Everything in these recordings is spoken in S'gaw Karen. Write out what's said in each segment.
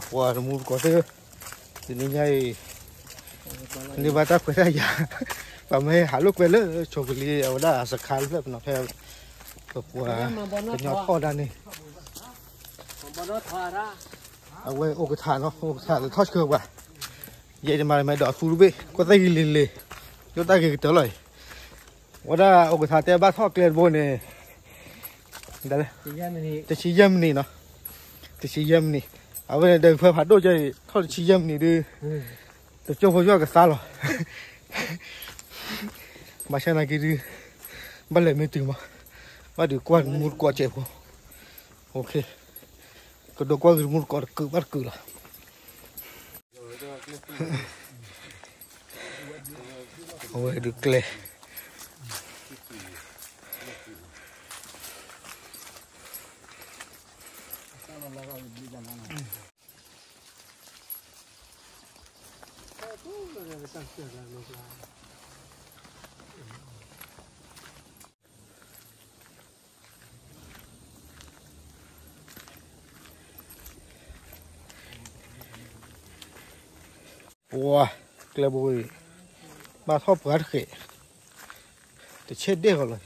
ပှၤတမူတကိးသ့ၣ်, တနံၤညါအံၤ န့ၢ်ဘၣ်တၢ်ခွဲးတၢ်ယာ်, ပမ့ၢ်ဟးလိာ်ကွဲလၢဆိကလံ အဝဲဒၣ်စခါလၢဖျၢၣ်ပနီၤဖဲ ပပှၤကညီထီၣ်ဒၣ်န့ၣ်, အဝဲအိၣ်ကထါနီၤ အိၣ်ကထါတထီၣ်ဆှၢပှၤ, ယဲယမၤမ့ၢ်ဒီးသူတဘ့ၣ် ကွၢ်သ့ၣ်ဂ့ၤလံၤလံၤ, ဒိၣ်တၢ်ဂ့ၤကတၢၢ်လီၤအံၤ, ဝဲဒၣ်အိၣ်ကထါတဲဘၣ်ထီၣ်ကျဲတဘိန့ၣ် တဆံယဲၢ်မံးနံးနီၤ, တဆံယဲၢ်မံးနံး, အဝဲန့ၣ်ဒီးဖဲဖးဒိၣ်ကဲအံၤ ထီၣ်တဆံယဲၢ်မံးနံးဒုး, တကၠိဖိယွၤကသါလီၤ, ဘၣ်ဆၣ်နာ်က့ဒုး, ဘၣ်လဲၤမ့ၢ်တုၤမး, ဘၣ်ဒုးကွၢ်မူတကိးစဲးဖိ, ကဒိးကွၢ်ဂ့ၤမူတကိးတကုးဘၣ်တကုးလီၤ. အဝဲဒုးကျဲ ပှၤကျဲဘိအံၤ ဘၣ်ထီၣ်ပှၤတဃဲး, တဆဲဒဲၣ်ဃီလီၤ,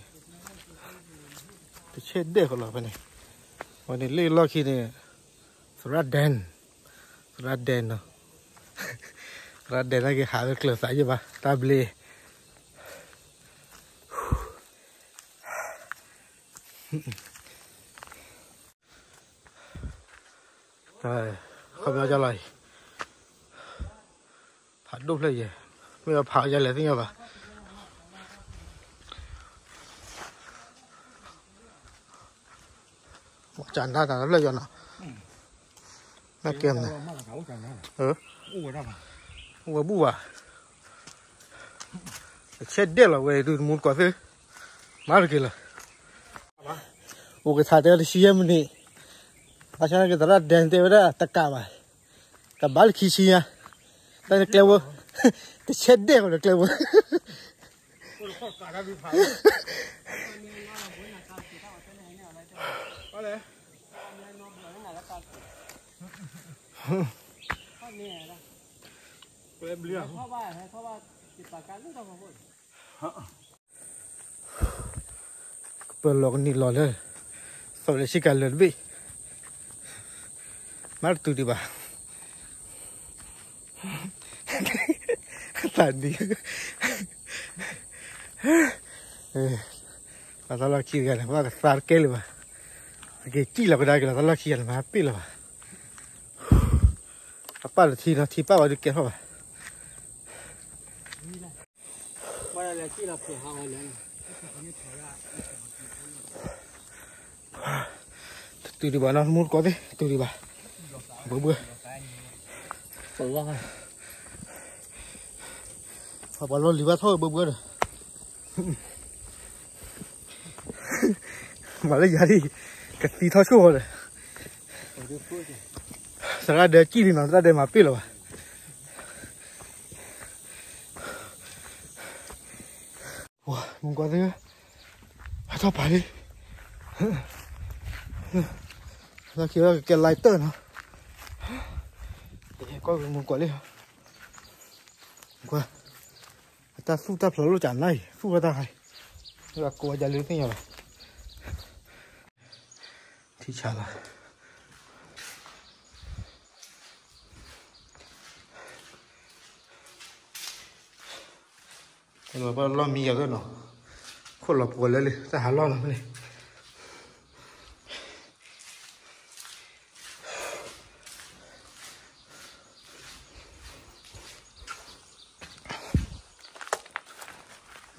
တဆဲဒဲၣ်ဃီလီၤဖဲန့ၣ်, ဝဲန့ၣ်လၢလီၢ်ခံန့ၣ် သရၣ်ဒဲၣ်, သရၣ်ဒဲၣ်နီၤ, သရၣ်ဒဲၣ်နာ်က့ဟးဝဲကျၢၤသးယဲၢ်ဘၣ် တၢ်ဘျ့ ခီပညီလီၤအံၤ, ဖးဒိၣ်ဖျၢၣ်ယဲၢ်, မ့ၢ်ဖးယဲၢ်လဲၣ်သ့ၣ်ညါဘၣ်, ကၢ်နၢ်တၢ်ဖျၢၣ်ယီၤနီၤ, နကဲမနုၤ, အိၣ်ဝဲဘူၣ်ဘၣ်, တဆဲဒဲၣ်လီၤဝဲဒုးတမူတကိးသ့ၣ်, မၤတက့ၤလီၤ. အိၣ်ကထါတဲဝဲတဆံယဲၢ်မံးနံး, ဘၣ်ဆၣ်နာ်က့သရၣ်ဒဲၣ်တဲဝဲဒၣ်တကးဘၣ်, ကဘၣ်လၢခံဆံညါ, တၢ်န့ၣ်ကျဲဝဲ, တဆဲဒဲၣ်ဃီဒီးကျဲဝဲ ကပၢၤလီၤကနံၣ်လီၤလၢ သီၣ်လၢဆ့ကၤလၢာ်တဘ့ၣ်, မၤတတုၤဒံးဘၣ်, သးဒံး, ပှၤသီၣ်လီၢ်ခံတဂၤန့ၣ် ပှၤကသါတကဲလၢၤဘၣ်, အက့ၤစံၣ်လီၤကဒါက့ၤလီၤ သီၣ်လီၢ်ခံဂၤန့ၣ် မၤပ့ၣ်လၢၤဘၣ်, အပၣ်တထံလီၤ ထံပၣ်ဝဲဒုးကဲထီၣ်ဘၣ်. တတုၤဒံးဘၣ်နီၤ မူတကိးသ့ၣ် တတုၤဒံးဘၣ်, ဘၢဘၢ, ပှၤလီၢ်လံၤဘၣ်ထီၣ်ဘၢဘၢဒီး မၤလၢယၤဒ် ကသံထီၣ်ဆိၣ်ဃီဒီး သရၣ်ဒဲးစံၣ်လံနီၤ သရၣ်ဒဲးမၤပ့ၣ်လၢၤဘၣ်. မူကီၢ်သ့ၣ်, ဟဲထီၣ်ပာ်လံ, လီၢ်ခံဝဲကကဲ lighter နီၤ, ကွၢ်မူကီၢ်လံ, ကွၢ်, အတၢ်သူၣ်တၢ်ဖျိးလိာ်ကနၣ်အံၤ သူၣ်ဝဲတၢ်ဟါ, အကိးဝဲဒ်လဲၣ်သ့ၣ်ညါဘၣ်, ထံဆးလီၤ. လီၤမံယၤသ့ၣ်နီၤ, ခိၣ်လီၤပှီၤလၢလံ တၢ်ဟးလီၢ်နီၤန့ၣ်,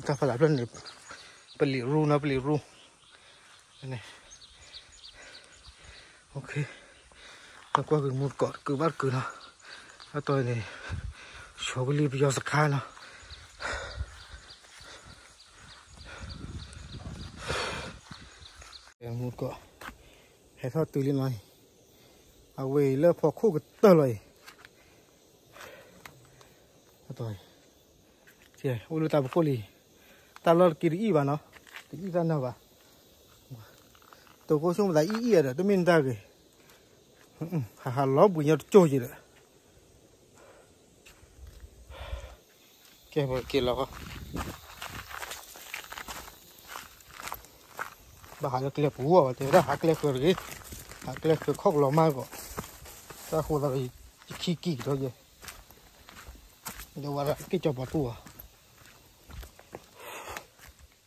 တၢ်ဖးလၢ်ဖျၢၣ်န့ၣ်, ပလံးရူနီၤ ပလံးရူ, န့ၣ် ကွၢ်က့ၤမူတကိး တကုာ်ဘၣ်တကုာ်နီၤ, အတီၢ်န့ၣ် ဆိကလံပယီၤစခါနီၤ, မူတကိး ဟဲထီၣ်တုၤလံနီၤ, အဝဲအံၤလၢဖီခိၣ်ကတၢၢ်လီၤအံၤ, အတီၢ် အိၣ်လၢတၢ်ဖီခိၣ်လံ, တၢ်လီၢ်တက့ၢ်တအံၣ်ဘၣ်နီၤ, တအံၣ်တၢ်နၢ်ဘၣ်, တိၤခိၣ်ဆိကမိၣ်သးအံၣ်အံၣ်ဒီး တမ့ၢ်နတၢ်ဂ့ၤ ဟးဟးလီၤဘှံးညီတကၠိၢ်က့ၤဒီး, ကဲ က့ၤလီၤဃီ, ဘၣ်ဟးလၢကျဲပူၤအီၤ တဲဝဲဒၣ် ဟးကျဲဃၢၤတဂ့ၤ, ဟးကျဲဃၢၤခီၣ်ကလီၤမၢ်ကီး, တၢ်ဃိသးဒီး ယခံကံၢ်ကထီယဲ, ဒီးဝဲဒၣ်က့ၤကၠီၤပီၤတူၢ်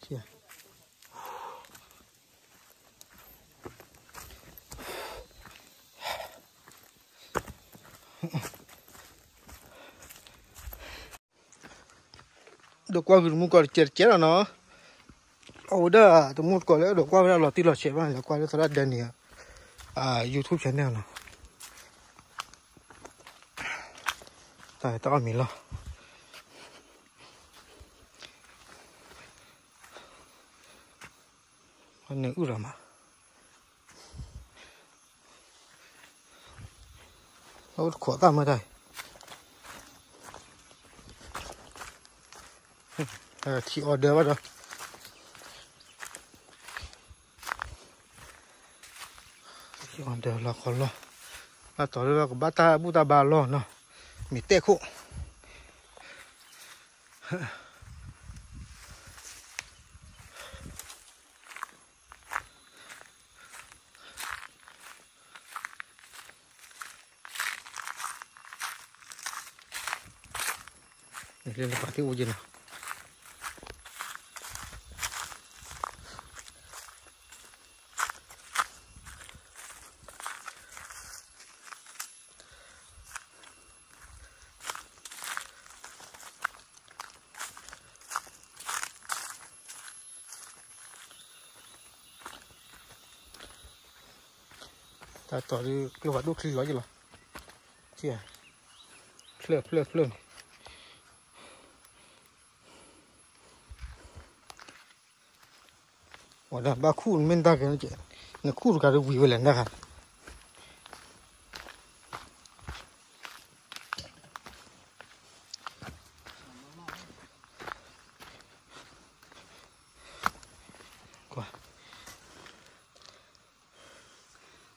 အီၤ ဒိးကွၢ်ဂုာ်တမူကီးတကဲးတကဲးလီၤနီၤ, အဝဲဒၣ်တမူတကိးလၢအဲၣ်ဒိးကွၢ်ဝဲဒၣ်လီၤတံၢ်လီၤဆဲးဘၣ်န့ၣ် လဲၤကွၢ်လၢသရၣ်ဒဲနံၤ YouTube channel နီၤ, တၢ်အီၣ်မံၤလီၤ, နအုၣ်လီၤမး အိၣ်တခိးသၣ်မ့ၢ်တၢ်, ထံ order ဘၣ်ဒီး, ထံ order လီၤခီလီၤ, ဘၣ်တီၤလၢကဘၣ်တၢ်ဘူၣ်တၢ်ဘါလီၢ်နီၤ, မ့ၢ်တဲခိၣ် လၢပှၤသ့ၣ်အိၣ်က့ၤနီၤ, တၢ်တီၤဒုး ကျိဖးဒိၣ်ချံလီၤယလီၤ, ဖျၢၣ်ဖျၢၣ်ဖျၢၣ်န့ၣ်, ဝဲဒၣ်ဘၣ်ခူၣ်မ့ၢ်တၢ်ကဲ, နခူၣ်တကးဒုးဝံၤဝဲလဲၣ်နတၢ်ခါ ကွၢ်,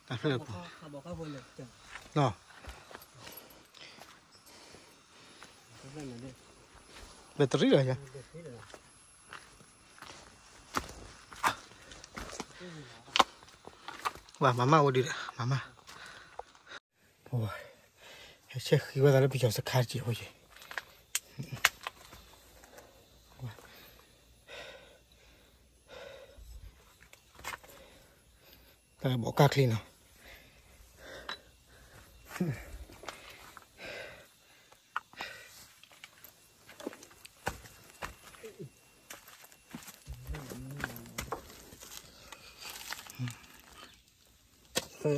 တၢ်ဖျၢၣ်ပူၤ, နီၤ, ဘဲတရံလီၤယၤ, ဝဲမၤမၢ်အိၣ်ဒံးဒီး မၤမၢ်, ဟဲဆဲးဃံဝဲသးလၢပယီၤစခါတက့ၢ်ဖိယဲၢ် တၢ်ဘီးကၢ်ချံနီၤ,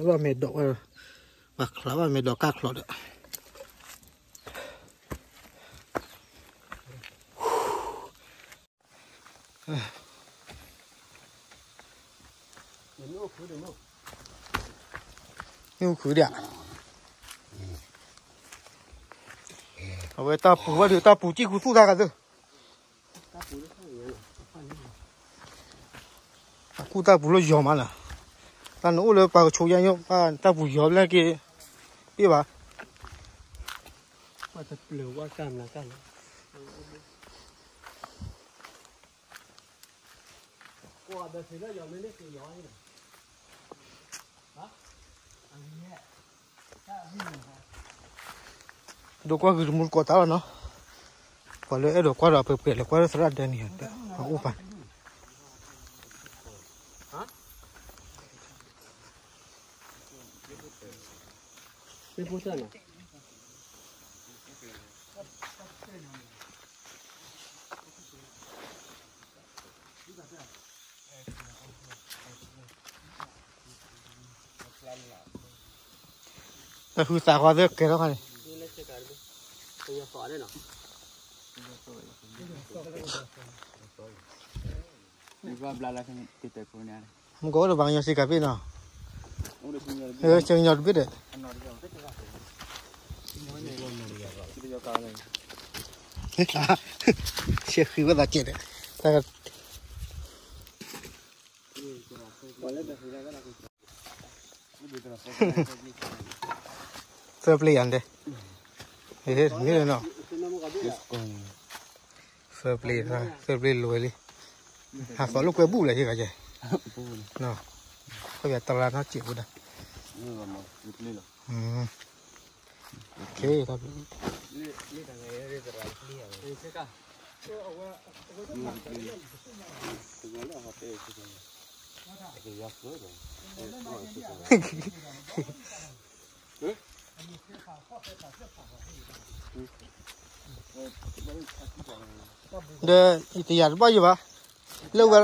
ဘၣ်မ့ၢ်ဒိးဝဲ, ပှၤချးဘၣ်မ့ၢ်ဒိးကၢ်ချီးဒီး နုာ်ခုဒၣ်, အဝဲတၢ်ပူၤဝဲဒုး တၢ်ပူၤစံၣ်ခူသူၣ်တၢ်ဂၤသၢ, အကူၣ်တၢ်ပူၤလၢယီၤမးလၢ, တၢ်နအိၣ်လၢပှၤကဆိးယါညိၣ် တၢ်ပူၤယီၤဘျဲၣ်က့ၤ, ပ့ၢ်ဘၣ် ဒိးကွၢ်ဂုာ်တမူတကိးတၢ်လီၤနီၤ, ပှၤလၢအဲၣ်ဒိးကွၢ်ဒီးပှဲၤပှဲၤလဲၤကွၢ်လၢသရၣ်ဒဲနံၤ အအိၣ်ပာ်, တၢ်ဃုသးဃီသ့ၣ်ကဲထီၣ်ခါန့ၣ်, မ့ၢ်ကအိၣ်ဒီးပှၤကညီစ့ကၤဘ့ၣ်နီၤ, ဆၢကညီတဘ့ၣ်ဒီး ဆဲးဃံဝဲသးကဲးဒီး, တၢ် ပှၤလၢတဃံလၢ သၢပျ့ၢ်ယၤဒဲး, မ့ၢ်နီၤ, သၢပျ့ၢ်, သၢပျ့ၢ်လိၤဝဲလံ, ဟးသီလိာ်ကွဲဘူၣ်လၢဟ့ၣ်ဂၤယဲ, ခီပညီတရၣ်နီၢ်စံးဖိဒၣ်, ဒီး ယတယာ်တဘၣ်ယိၣ်ဘၣ်, လၢဝဲ,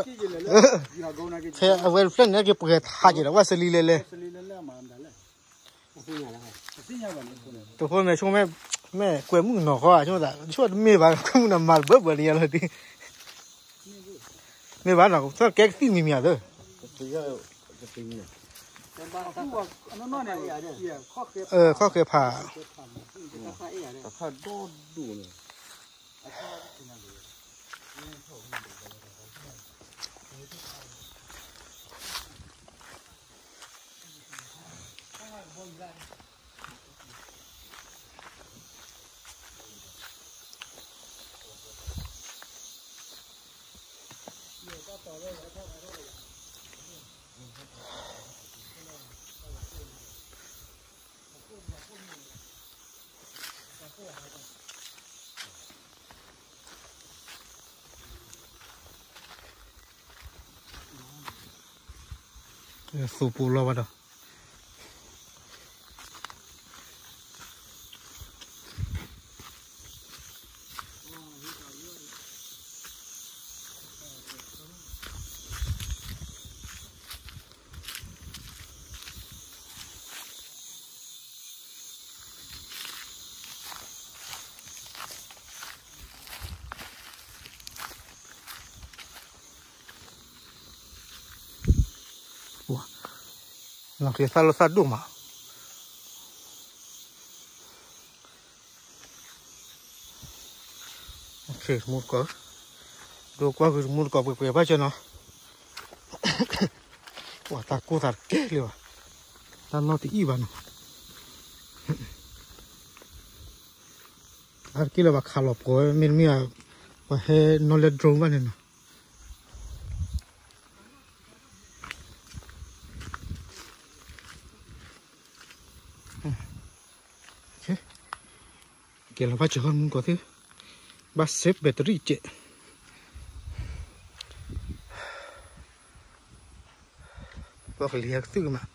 ဖဲအဝဲတဖျၢၣ်န့ၣ် က့ၤပှဲၤထးက့ၤဒီး ဝဲစလံလဲၤလဲၤ, တဖိမဲာ်ဆိကမိၣ်, မ့ၢ်ကွဲမုၣ်ကနီၤဃီဧါ, ဆိကမိၣ်တမ့ၢ်ဘၣ်, ကွဲမုၣ်နီၤမၤတဘၢဘၢလံယၤလီၤဒ်, မ့ၢ်ဘၣ်နီၤ, ကဲကသံၣ်မံၤမံၤဧါသၢ ခီၣ်ဃဲဖး, သူပူၤလီၤဘၣ်ဒီး လီၤက့ၤသၣ်လၢသၣ်ဒိၣ်မး, မူတကိး, ဒိကွၢ်ဂုာ်မူတကိးပှဲၤပှဲၤဘၣ်ကၢနီၤ, ပှၤတၢ်ကိၢ်သးတကဲလၢၤဘၣ်, တၢ်နီၢ်တအံၣ်ဘၣ်နီၤ, အါတက့ၢ်လၢပှၤခးလီၤပှီၤဝဲ မ့တမ့ၢ်, ပှၤဟဲနီၣ်လၢ drone ဘၣ်န့ၣ်နီၤ. ကဲလီၤဘၣ်စၢၤဃီမူကီၢ်သ့ၣ်, ဘၣ် save battery ကဲး, ပကလံၤဟဲကသုၣ်ကမး.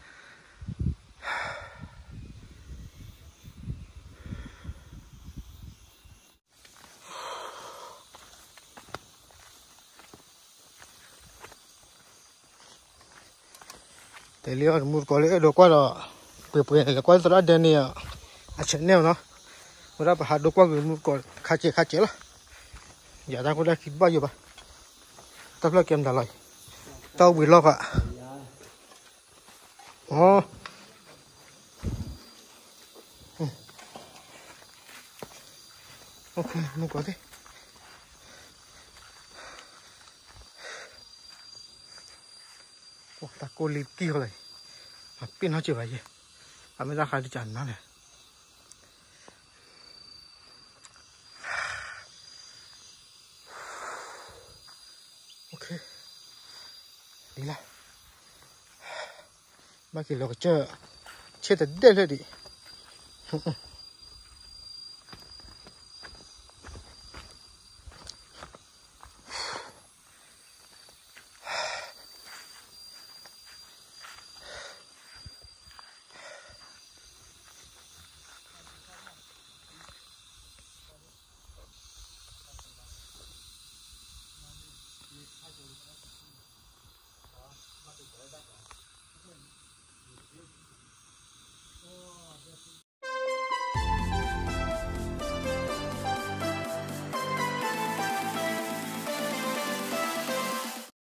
တဲလံအီၤတမူတကိးလၢအဲၣ်ဒိးကွၢ်ဒီး ပှဲၤပှဲၤန့ၣ် လဲၤကွၢ်သရၣ်ဒဲန့ၣ် အ channel နီၤ, ဝဲဒၣ်ပဟးဒိကွၢ်ဂ့ၤမူတကိးခါကဲးခါကဲးလီၤ, ယၤတၢ်ကိၢ်တၢ်ခံတဘၣ်ယိၣ်ဘၣ်, တၢ်ဖျၢၣ်ကဲမတၤလီၤအံၤ, တၢ်အိၣ်ဘှံးလီၢ်ဃာ် မူကီၢ်သ့ၣ်, တၢ်ကိၢ်လံတကံၢ်ဃီလီၤအံၤ, အပ့ၢ်နီၢ်စၢၤဘၣ်ယဲ, အမ့ၢ်တၢ်ဃးဒ်ကနၤလဲၣ်. လံလၢ ဘၣ်က့ၤလီၤကစၢၢ်, ဆ့ၣ်တဒဲၣ်လၢဒံး,